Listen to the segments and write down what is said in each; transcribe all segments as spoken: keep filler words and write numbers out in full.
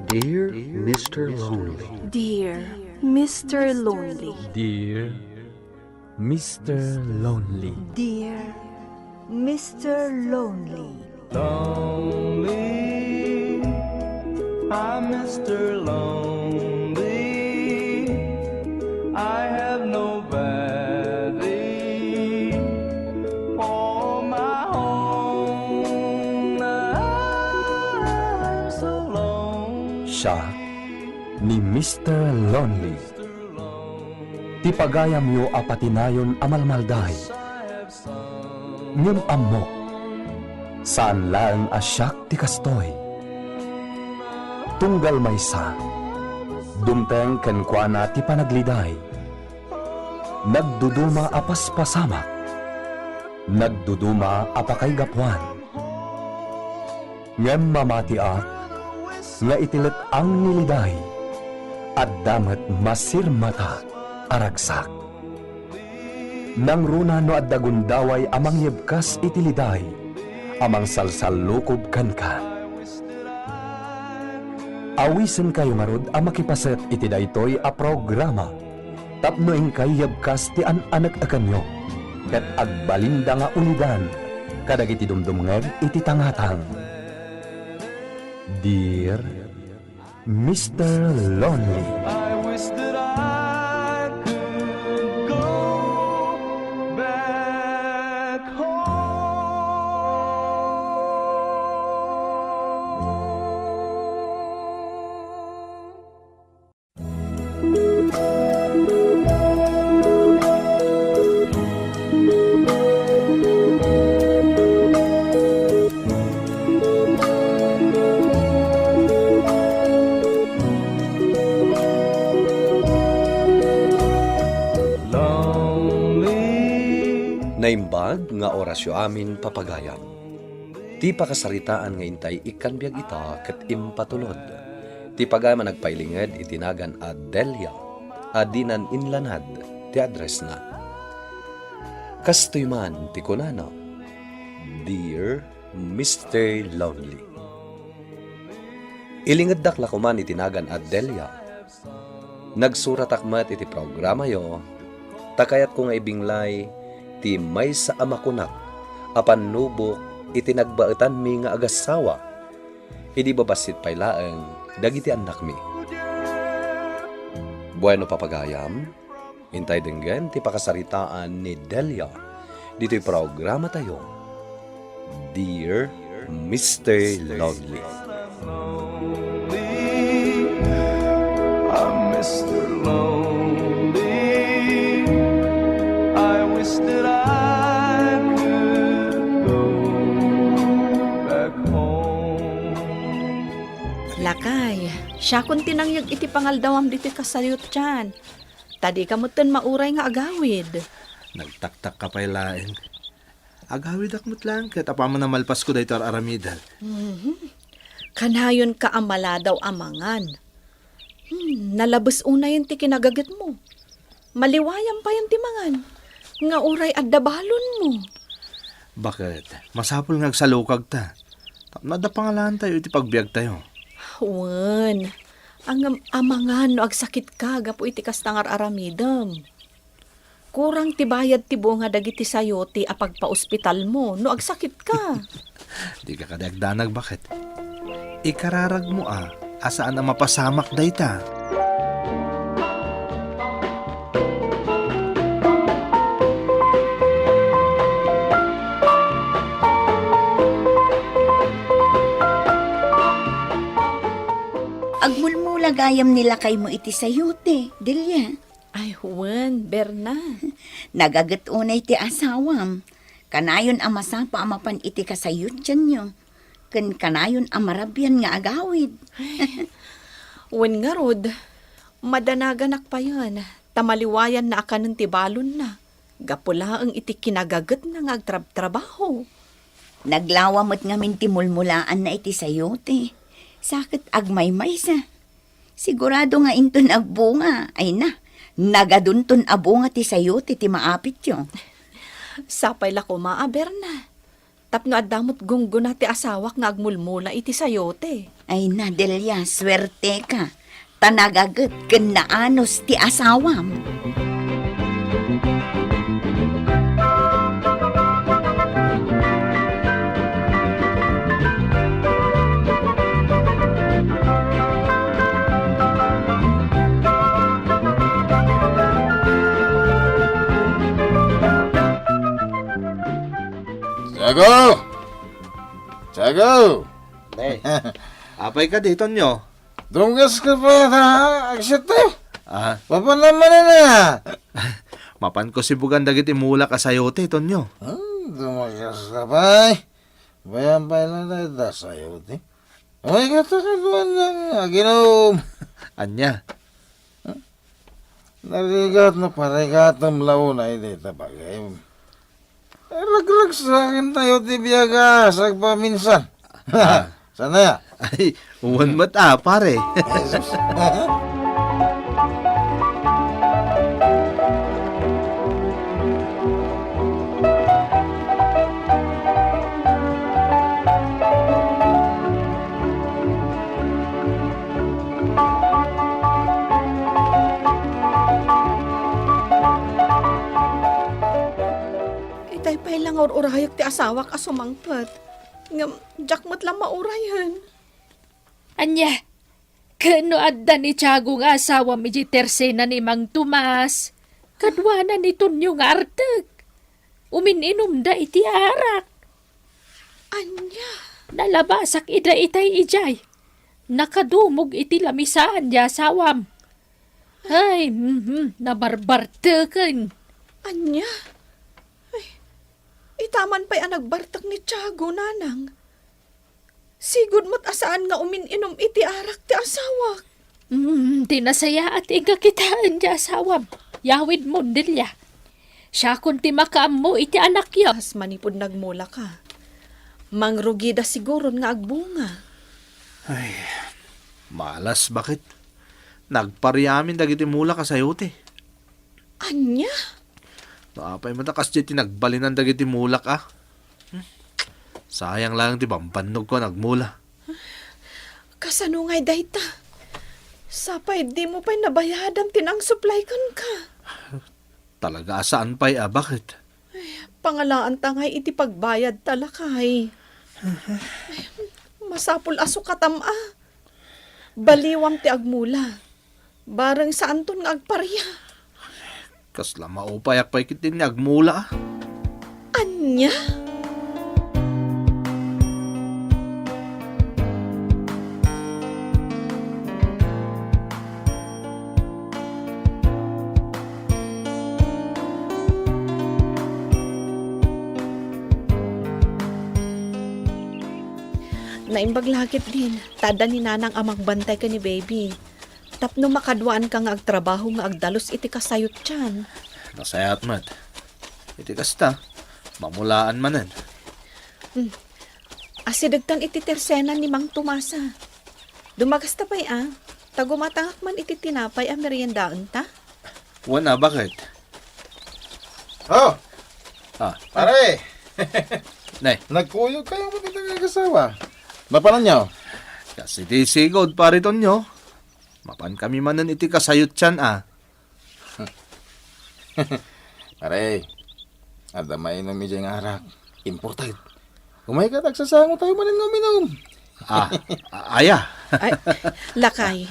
Dear Mister Lonely. Dear Mister Lonely. Dear Mister Lonely. Dear Mister Lonely. Lonely, I'm Mister Lonely. I have nobody for my own. I'm so lonely. Siak ni Mister Lonely. Ti pagayamyo a patinayon a malmalday. Ngem ammok, saan laeng a siak ti kastoy. Tunggal maysa, dumteng kenkuana ti panagliday. Nagduduma a paspasamak, nagduduma a pakaigapuan. Ngem mamatiak nga iti let-ang ni liday, adda met masirmata a ragsak. Nangruna no adda gundaway a mangyebkas iti liday a mangsalsallukob kenka. Awisenkayo ngarud a makipaset iti daytoy a programa tapno inkay yebkas ti an-anek-ekenyo ket agbalinda nga ulidan kadagiti dumdumngeg iti tangatang. Dear Mister Lonely. I wish that I could go back home. Naimbag nga orasyo amin, papagayam. Ti pakasaritaan nga intay ikkan biag ita ket impatulod. Ti pagayam a nagpailinged iti nagan a Delia a dinan inlanad ti addressna. Kastoy man ti kunana, Dear Mister Lonely. Ilingeddak la koman iti nagan a Delia. Nagsuratak met iti programayo, ta kayatko nga ibinglay ti maysa a makunak a pannubok iti nagbaetanmi nga agassawa, idi babassit pay laeng dagiti annakmi. Bueno, papagayam, intay denggen ti pakasaritaan ni Delia ditoy programatayo, Dear Mister Lonely. I'm Mister Lonely. I wish that I could go back home. Lakay, siakon ti nangyeg iti pangaldawam ditoy kasayuttian. Ta dika metten mauray nga agawid. Nagtaktakka pay laeng. Agawidak met laeng ket apaman a malpasko daytoy ar-aramidem. Mhm. Kanayonka a maladaw a mangan. Hmm, nalabes unayen ti kinagagetmo. Maliwayan payen ti mangan. Nga uray adda balonmo. Baket, masapul nga agsalukagta. Tapno adda pangalaantayo iti pagbiagtayo. Wen, ngem amangan no agsakitka gapu iti kasta nga ar-aramidem. Kurang ti bayad ti bunga dagiti sayote a pagpaospitalmo no agsakitka. Dika kadi agdanag, baket. Ikararagmo a, a saan a mapasamak dayta. Agmulmula gayam ni lakaymo iti sayote, Delia. Ay, wen, Berna. Nagaget unay ti asawam. Kanayon a masapa a mapan iti kasayuttianyo. Ken kanayon a marabian nga agawid. Ay, wen ngarud, madanaganak payen, ta maliwayanna a kanen ti balonna. Gapu laeng iti kinagagetna nga agtrabtrabaho. Naglawa met ngamin ti mulmulaanna iti sayote. Sa ket agmaymaysa. Sigurado nga inton agbunga, ay na, nagadunton a bunga ti sayote ti maapityo. Sapay la koma a Berna. Tapno adda met gunggona ti asawak nga agmulmula iti sayote. Ay na, Delia, suerteka. Ta nagaget ken naanus ti asawam. Tiago! Tiago! Nay, apay kadi, Tonyo? Dumgas ka pa, ta, agsat tayo. Ah. Papa naman na. Mapan ko sibugan dagiti mulak a sayote, Tonyo. Hmm, dumgas ka pa, eh. Bayan pa lang tayo da sayote. Ay, kata ka doon ng aginom. Anya? Narigat no parigatam launa iti tabagim. Ragragsakan tayo ti biagas agpaminsan. Ah. Sana ya? Ay, uwan met a, pare. Jesus. Itay pay la nga ur-urayek ti asawak a sumangpet. Ngem, diak met la maurayen. Ania, ken no adda ni Tiago nga asawam idiay tersena ni Mang Tomas, kaduana ni Tonyo nga artek. Umin-inumda iti arak. Ania? Nalabasak ida itay idiay. Nakadumog iti lamisaan ti asawam. Ay, mhm, nabarbarteken. Ania? Ay, itaman pay a nagbartek ni Tiago, nanang. Sigud met a saan nga umin-inum iti arak ti asawak. Mm, ti nasayaat, inka kitaen ti asawam. Yawidmon, Delia. Siakon ti makaammo iti anakyo. Kas manipud nagmulaka. Mangrugida siguron nga agbunga. Ay, malas, baket. Nagpariamin dagiti mulak a sayote. Ania? No apay met a kasdiay ti nagbalinan dagiti mulak, a? Hmm? Sayang laeng ti bambannogko a nagmula. Kasano ngay dayta? Sapay dimo pay nabayadan ti nangsuplay kenka. Talaga a saan pay a, baket? Ay, pangalaanta ngay iti pagbayadta, lakay. Ay, masapul a sukatam a. Baliwam ti agmula. Bareng saanton nga agparia. Kasla maupayak pay ketdin nga agmula, a. Ania? Naimbag la ketdin, ta adda ni nanang a mangbantay ken ni baby. Tapno makaduaanka nga agtrabaho nga agdalus iti kasayottian. Nasayaat met. Iti kasta, mamulaan manen. Hmm. Asidegtan iti tersena ni Mang Tomasa. Dumagasta pay a, ta gumatangak man iti tinapay a meriendaenta. Wen a, baket? Oh! Ah. Pare! Nay. Nagkuyog kayo mo dito nga asawa. Napananyo? Kasi ti sigod, pare Tonyo. Mapan kami manen iti kasayottian, a. Pare, adda mainom idiay nga arak. Imported. Umayka ta agsasango tayo manen nga uminom. Ah, a-, aya. Ay, lakay.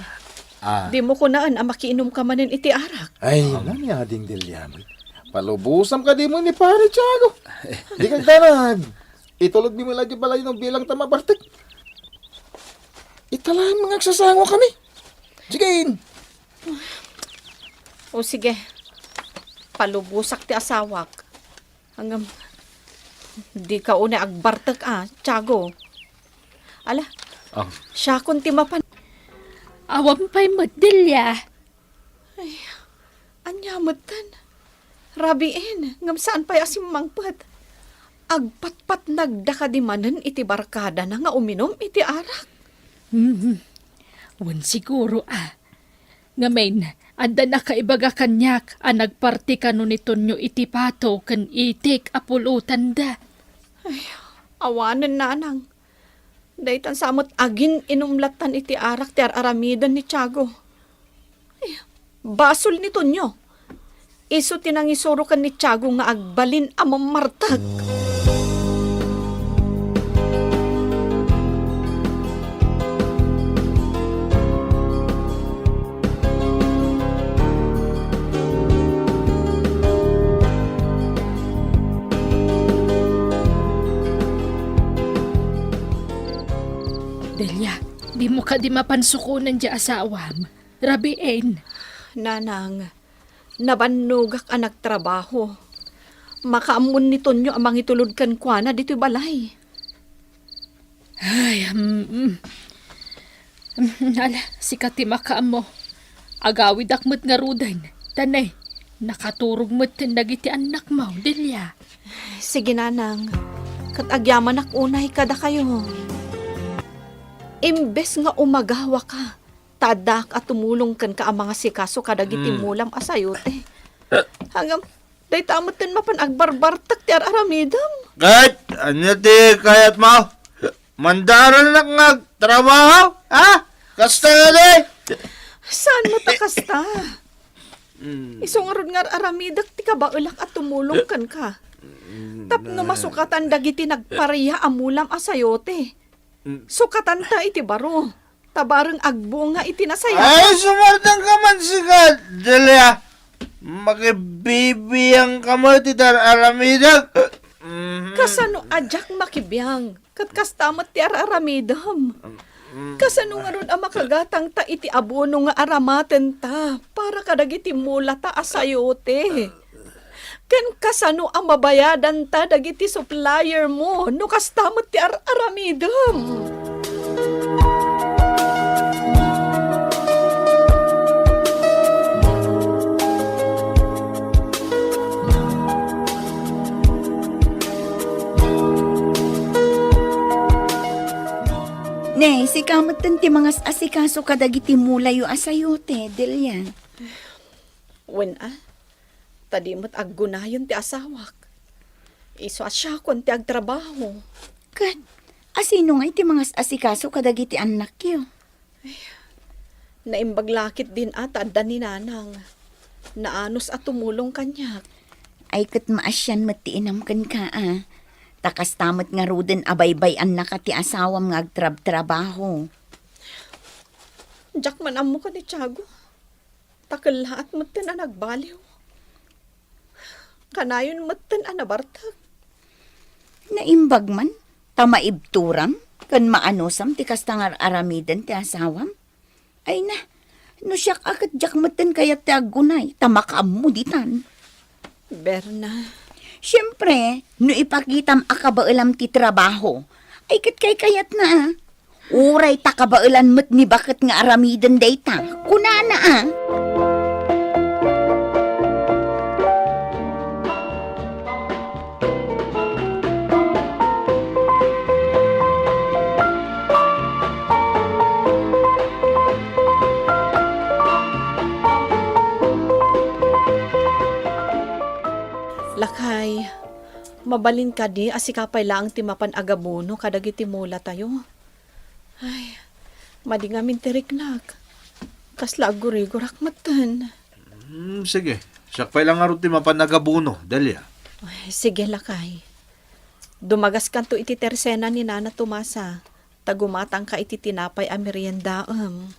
Ah. Dimo kunaan a makiinomka manen iti arak. Ay, um, nani ading Deliamet. Palubosam kadi mo ni Pare Tiago. Di kagdanag. Itulod mi met la di balay no bilang ta mabartek. Ita laeng nga agsasango kami. Sige. O sige. Palubosak ti asawak. Ngem, dika unay agbartek a, Tiago. Ala, ah, siakon ti mapan. Awan pay met, Delia. Ay, ania metten? Rabiin, ngem saan pay a simmangpet. Agpatpatnagda kadi manen iti barkadana nga uminom iti arak. Hmm, wen siguro a. Ngamin, adda nakaibaga kaniak a nagparti kano ni Tonyo iti pato ken itik a pulotanda. Ay, Awanen, nanang. Daytan sa met agin-inum lattan iti arak ti ar-aramiden ni Tiago. Ay, basol ni Tonyo. Isu ti nangisuro ken ni Tiago nga agbalin a mammartek. Delia, dimo kadi mapan sukonen ti asawam? Rabien. Nanang, nabannogak a nagtrabaho. Makaammon ni Tonyo a mangitulod kenkuana ditoy balay. Ay, mm, mm. Mm, ala, sika ti makaammo. Agawidak met ngaruden. Ta ne, nakaturog met dagiti annakmo, Delia. Sige, nanang. Ket agyamanak unay kadakayo. Imbes nga umagawaka, ta addaak a tumulong kenka a mangasikaso kadagiti Mm. mulam a sayote. Ngem, dayta metten mapan agbarbartek ti ar-aramidem. Ket, ania ti kayatmo? Mandaralnak nga agtrabaho? Ha? Kasta nga di? Saan met a kasta? Mm. Isu ngarud nga ar-aramidek ti kabaelak a tumulong kenka. Mm, tapno ah. Masukatan dagiti nagparia a mulam a sayote. Mm. Sukatanta iti baro. Ta bareng agbunga iti nasayat. Ay, sumardengka man sika, Delia. Makibibiangka met iti ar-aramidek. Mhm. Kasano a diak makibiang? Ket kasta met ti ar-aramidem. Mm. Kasano ngarud a makagatangta iti abono nga aramatenta para kadagiti mulata a sayote? Ken kasano a mabayadanta dagiti suppliermo no kasta met ti ar-aramidem? Ne, sika metten ti mangas-asikaso kadagiti mulayo a sayote, Delia. Wen a, ta di met aggunayon ti asawak. Isu a siakon ti agtrabaho. Ket, asino ngay ti mangas-asikaso kadagiti annakyo? Naimbag la ketdin a ta adda ni nanang. Naanus a tumulong kaniak. Ay, ket maasian met ti inam kenka a. Ta kasta met ngaruden a baybay-annaka ti asawam nga agtrabtrabaho. Diak man ammo ken ni Tiago. Ta kellaat metten a nagbaliw. Kanayon metten a nabartek. Naimbag man, ta maibturam ken maanusam ti kasta nga ar-aramiden ti asawam. Ay na, no siak a ket diak metten kayat ti aggunay, ta makaammo ditan. Berna. Siempre, no ipakitam a kabaelam ti trabaho, ay ket kaykayatna a. Uray ta kabaelan met ni baket nga aramiden dayta, kunana a. Lakay, mabalin kadi a sika pay laeng ti mapan agabono kadagiti mulatayo? Ay, madi ngamin ti riknak. Kasla aggurigorak metten. Hmm, sige. Siak pay la ngarud ti mapan agabono, Delia. Ay, sige, lakay. Dumagaskanto iti tersena ni Nana Tomasa, ta gumatangka iti tinapay a meriendaem.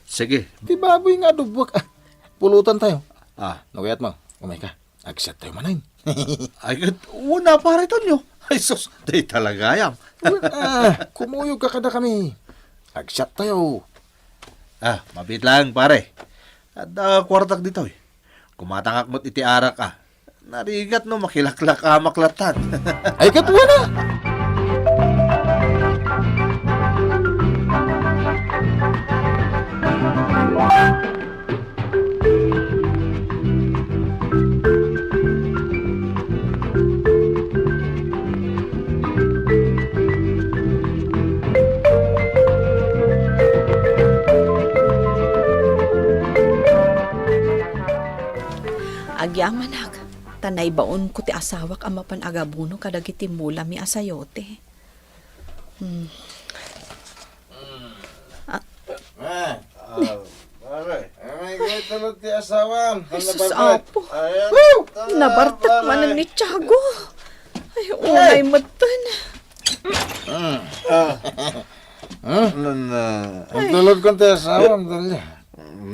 Sige. Ti baboy nga adubbek. Ah, pulutantayo. Ah. No kayatmo, umayka. Agsiattayo manen. Ay, ket, una, Pare Tonyo. Ay, sus, dayta la gayam. Wen, ah, kumuyogka kadakami. Agsiattayo. Ah, mabiit laeng, pare. Adda kuartak ditoy. Kumatangak met iti arak a. Narigat no makilaklakamak lattan. Ay, ket wen a. Agyamanak, ta naibaonko ti asawak a mapan agabuno kadagiti mulami a sayote. Hmm. Ah. Ah, ah, pare. Ay, may tulod ti asawam. Ay, sus, nabartek. Apo. Ayan. Woo! Nabartek manen ni Tiago. Ay, unay metten. Ah. Ah. Nan, ah, ang tulod ko ti asawam, Delia.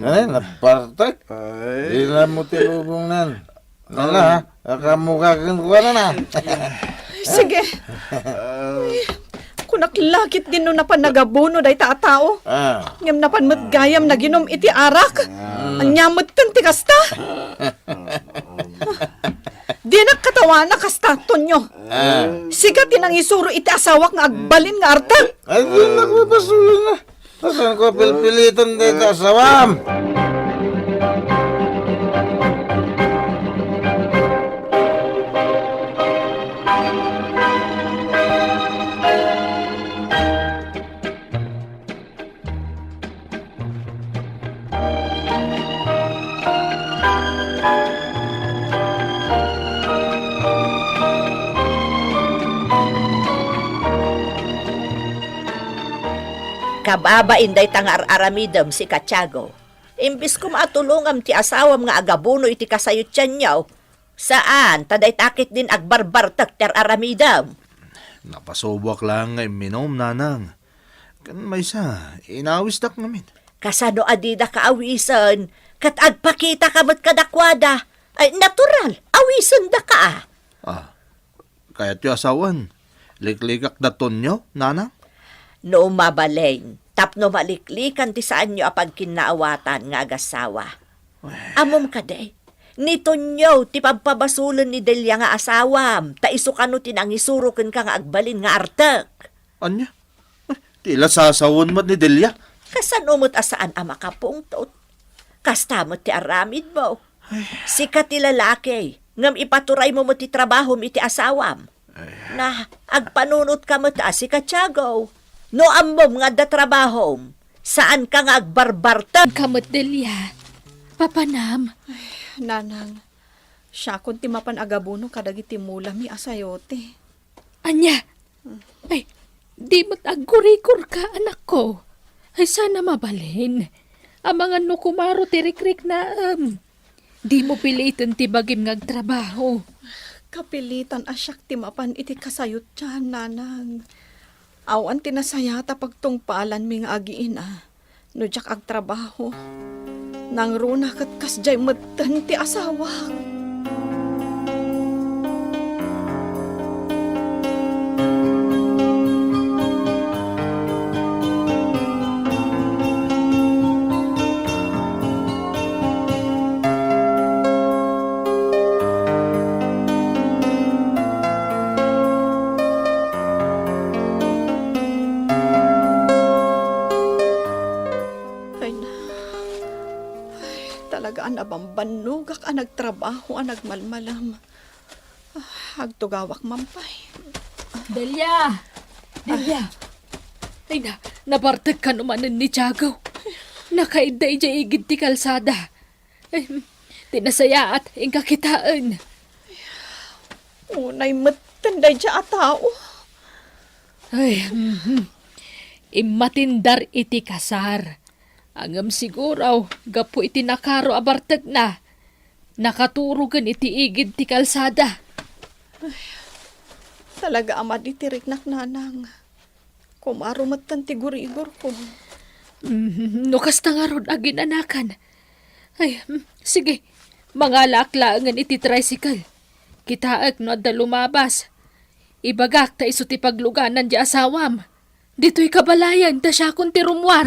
Ay, nabartek. Ay. Di na mo tilubong nan. Ala, ha? Akamukaken ko na na. Sige. Ay, kunak lakit din no napan nagabuno dayta a tao. Ah. Ngem napan met gayam naginom iti arak. Ah. Ania metten ti kasta? Dinak katawana kasta, Tonyo. Ah. Sika ti nangisuro iti asawak nga agbalin nga artek. Ay, di na ko papasulan na. Saan ko pilpilitan dayta asawam? Kababain dayta nga ar-aramidem, sika Tiago. Imbes koma a tulongam ti asawam nga agabuno iti kasayotianyo, saan, ta dayta ketdin agbarbartek ti ar-aramidem. Napasuboak laeng nga imminum, nanang. Ken maysa, inawisdak ngamin. Kasano a dida kaawisen, ket agpakitaka met kadakuada? Ay, natural, awisendaka. Ah, kayatyo a sawen, liklikak da Tonyo, nanang? No mabalin, tapno maliklikan ti saanyo a pagkinnaawatan nga agasawa. Ay. Ammom kadi, ni Tonyo ti pabpabasolen ni Delia nga asawam, ta isu kano ti nangisuro kenka nga agbalin nga artek. Ania? Ay, ti la sasawen met ni Delia. Kasano met a saan a makapungtot? Kasta met ti aramidmo. Ay. Sika ti lalaki, ngem ipaturaymo met ti trabahom iti asawam. Ay. Na, agpanunotka met a sika Tiago. No ammom nga adda trabahom, saanka nga agbarbartek. Ka met, Delia. Papanam. Ay, nanang, siakon ti mapan agabuno kadagiti mulami a sayote. Ania? Ay, di met aggurigurka, anakko. Ay, saan a mabalin. Amangan no kumaro ti rikriknaem. Dimo piliten ti bagim nga agtrabaho. Kapilitan a siak ti mapan iti kasayotian, nanang. Awan ti nasayaat a pagtungpalanmi nga agiina. No diak agtrabaho, nangruna ket kasdiay metten ti asawak. Ay, na. Ay, talaga a nabambannogak a nagtrabaho a nagmalmalem. Ah, agtugawak man pay. Delia! Delia! Ay na, nabartek kano manen ni Tiago. Nakaidda idiay igid ti kalsada. Ay, ti nasayaat, inka kitaen. Unay metten daydiay a tao. Ay, mhm. Immatindar iti kasar. Ngem siguro, gapu iti nakaro a bartekna, nakaturogen iti igid ti kalsada. Ay, talaga a madi ti riknak, nanang. Kumaro metten ti gurigurko. Mm, no kasta ngarud aginanakan. Ay, mm, sige. Mangalaak laengen iti tricycle. Kitaek no adda lumabas. Ibagak ta isu ti pagluganan ti asawam. Ditoy kabalayan ta siakon ti rummuar.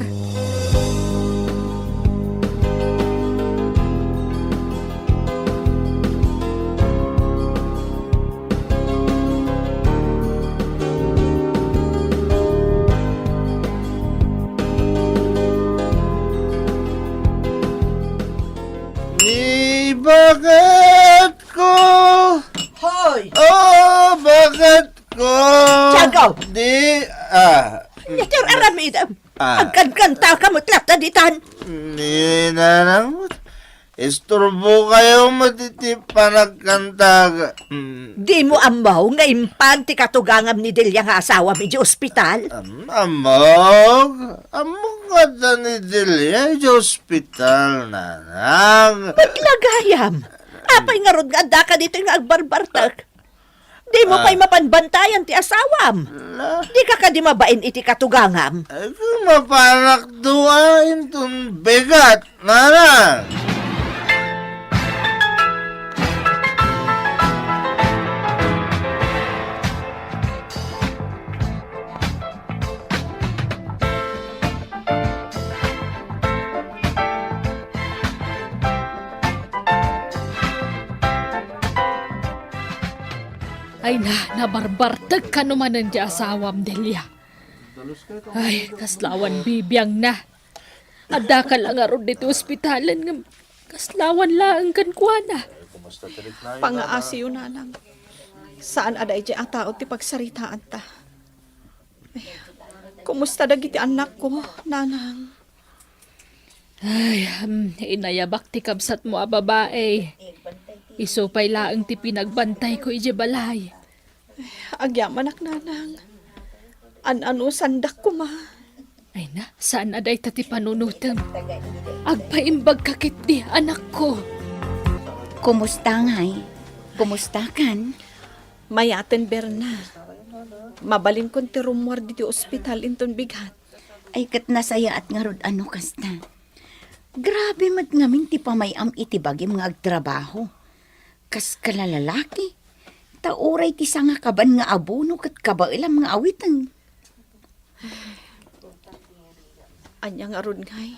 Ni bakit ko? Hoy! Oh, bakit ko? Tiago! Di, ah. Iti ar-aramidem. Ah. Agkankanta ka met latta ditan. Ni nanang, Isturbokayo met iti panagkantag. Mm. Dimo ammo nga impan ti katugangam ni Delia nga asawam idiay ospital? Am-, ammok. Ammok nga adda ni Delia idiay ospital, nanang. Met la gayam. Apay ngarud nga addaka ditoy nga agbarbartek? Dimo pay mapan bantayan ti asawam? La. Dika kadi mabain iti katugangam? Ay, kung mapanak dua, inton bigat, nanang. Ay na, nabarbartek kano manen ti asawam, Delia. Ay, kasla awan bibiangna. Addaka la ngarud ditoy ospitalen ngem kasla awan laeng kenkuana. Pangaasiyo, nanang. Saan a daydiay a tao ti pagsaritaanta. Ay, kumusta dagiti annakko, nanang? Ay, hmm, inayabak ti kabsatmo a babai. Isu pay laeng ti pinagbantayko idiay balay. Agyamanak, nanang. An-anusandak koma. Ay na, saan a dayta ti panunutem. Agpaimbagka ketdi, anakko. Kumusta ngay? Kumustakan? Mayaten, Berna. Mabalinkon ti rummuar ditoy ospital inton bigat. Ay, ket nasayaat ngarud a no kasta. Grabe met ngamin ti pamay-am iti bagim nga agtrabaho. Kas ka la lalaki, ta uray ti sangakaban nga abono ket kabaelam nga awiten. Ania ngarud ngay?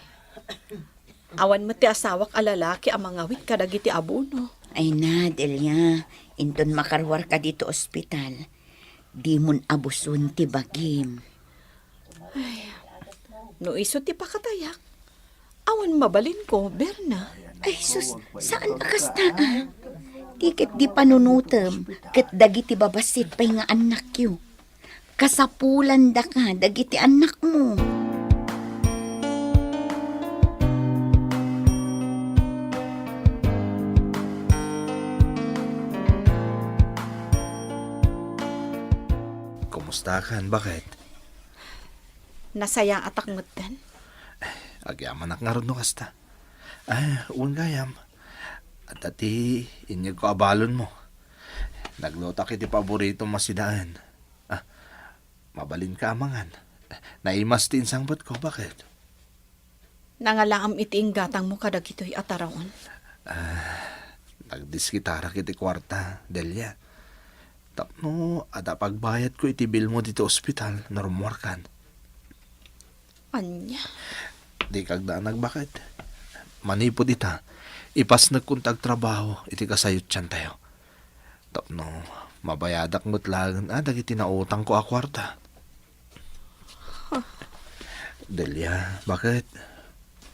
Awan met ti asawak a lalaki a mangawit kadagiti abono. Ay na, Delia, inton makaruarka ditoy ospital, dimon abuson ti bagim. Ay, no isu ti pakatayak, awan mabalinko, Berna. Ay, sus, saan a kasta, a? Ti ketdi panunutem ket dagiti babassit pay nga annakyo. Kasapulandaka dagiti annakmo. Kumustakan, baket? Nasayaatak metten. Agyamanak ngarud no kasta. Ay, wen gayam. Adda ti inyegko a balonmo. Naglutak iti paboritom a sidaen. Ah, mabalinka a mangan. Naimas ti insangpetko, baket? Nangalaam iti inggatangmo kadagitoy a taraon. Ah, nagdiskitarak iti kuarta, Delia. Tapno adda pagbayadko iti bilmo ditoy ospital no rummuarkan. Ania? Dika agdanag, baket. Manipud ita, ipasnekkon ti agtrabaho iti kasayutsantayo. Tapno mabayadak met laeng a dagiti nautangko a kuarta. Delia, baket?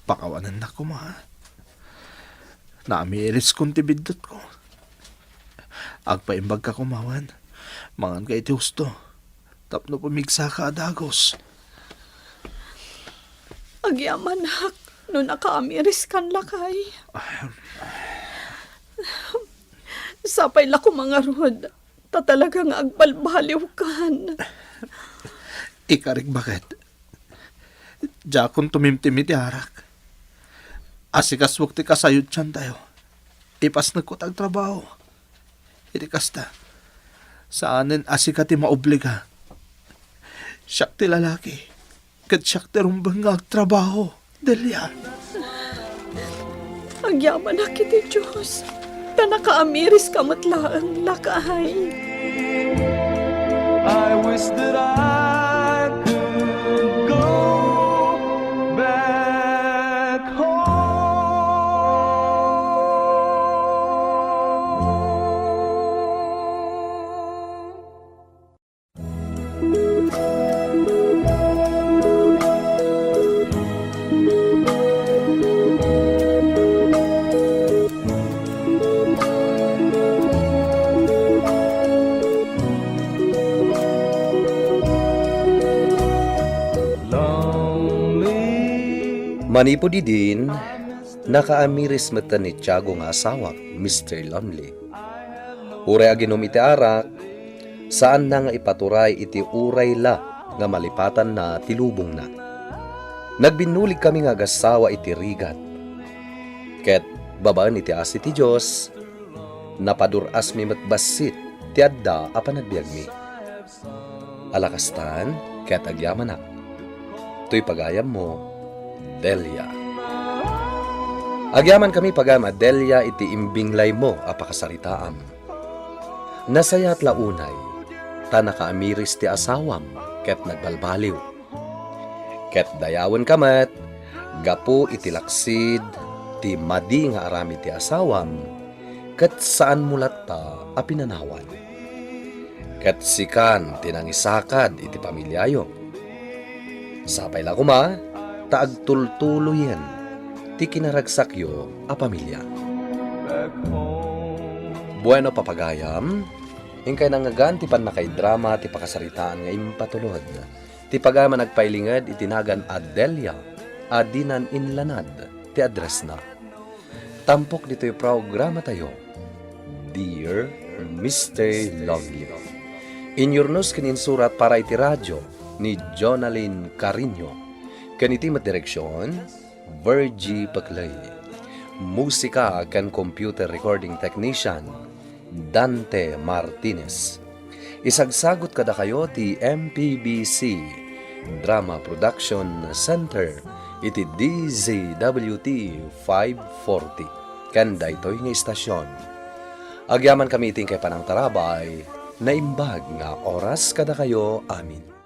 Pakawanennak koma. Naamiriskon ti biddutko. Agpaimbagka koma wen. Manganka iti husto. Tapno pumigsaka a dagus. Agyamanak, no nakaamiriskan, lakay. Sapay la koma ngarud, ta talaga nga agbalbaliwkan. Ikarik, baket? Diakon tumimtim iti arak. Asikasuek ti kasayutsantayo. Ipasnekko ti agtrabaho. Iti kasta, saanen a sika ti maobliga. Siak ti lalaki, ket siak ti rumbeng nga agtrabaho, Delia. Agyamanak iti Dios, ta nakaamiriska met laeng, lakay. I wish that I could go back home. Manipud idin, Nakaamiris metten ni Tiago nga asawak, Mister Lonely. Uray aginom iti arak, saanna nga ipaturay iti uray la nga malipatanna ti lubongna. Nagbinnuligkami nga agasawa iti rigat. Ket babaen iti asi ti Dios, napadur-asmi met bassit ti adda a panagbiagmi. Ala kastan, ket agyamanak. Toy pagayammo, Delia. Agyamankami pagayam a Delia iti imbinglaymo a pakasaritaam. Nasayaat la unay, ta nakaamiris ti asawam ket nagbalbaliw. Ket dayawenka met gapu iti laksid ti madi nga aramid ti asawam, ket saanmo latta a pinanawan. Ket sikan ti nangisakad iti pamiliayo. Sapay la koma ta agtultuloyen ti kinaragsakyo a pamilia. Bueno, papagayam, inkay nangngegan ti pannakaidrama ti pakasaritaan nga impatulod. Ti pagayam a nagpailinged iti nagan a Delia a dinan inlanad ti addressna. Tampok ditoy programatayo, Dear Mister Lonely. Inyurnos ken insurat para iti radio ni Jonalyn Carino. Ken iti met direksion, Virgie Peclay. Musika ken computer recording technician, Dante Martinez. Isagsagut kadakayo ti M P B C Drama Production Center iti D Z W T five forty ken daytoy nga istasyon. Agyamankami iti inkay panangtarabay, naimbag nga oras kadakayo amin.